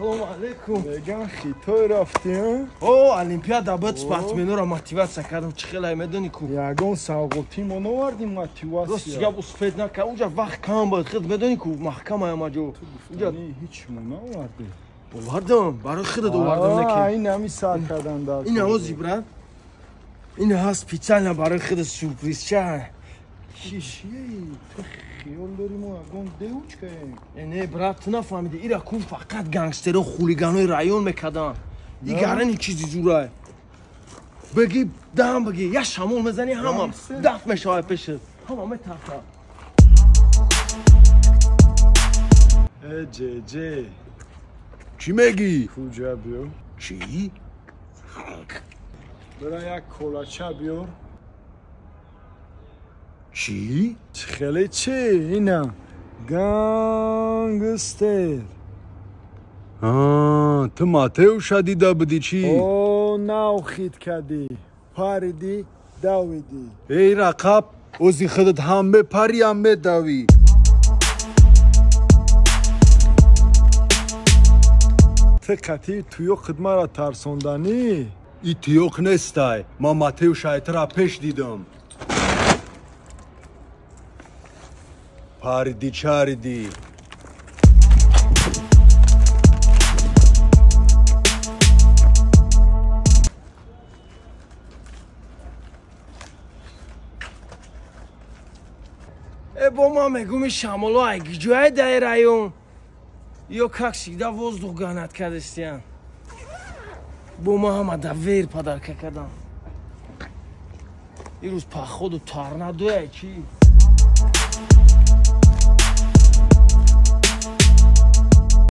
Салом алейкум. Меган Хитой рафтӣ? О, олимпиада буд, спортсменоро мотиватсия кардам. Чӣ хелай медонӣ ку? Ягон савғотӣ мо новардим мотиватсия. Рост гап успеть накард. Унҷа вақт кам буд. Худ медонӣ ку маҳкама ама ҷо. Унҷа ҳеч мо навардем. Овардам, барои худат овардам неки. Ин ҳами сар кардан дар. Ин ҳози брат. Ин ҳаст специально барои худат сюрпризча. Чӣ чие? Ту хиёл дорӣ мо ягон девочкаем? Не, брат, ту нафаҳмидӣ. Ира кун фақат гангстеро, хулиганои район мекарданд. И гарани чизи зурай. Бигӣ, дам бигӣ, як шамол мезанӣ, ҳама даф мешавад пешат. Ҳама метарсад. Э, ҷеҷе. Чӣ мегӣ? Куҷа биё? Чӣ? Бира як колача биёр. Чӣ? Хеле чӣ? Ина гангстер. Ту Матеуша дида будӣ чӣ? О, нав хит кардӣ, паридӣ, давидӣ. Эй рақаб, ози худат ҳам мепарӣ, ҳам медавӣ. Ту қатъи туёқит маро тарсонданӣ? И туёқ нестай, ман Матеуша айтра пеш дидам. Париди чариди. Э, бо ман мегӯм, шамоло ай гиҷояй дар район. Ё как всегда воздух ганат кардастиян. Бо ман ҳама да вер подарка кардам. Ирӯз походу торнадояй чӣ?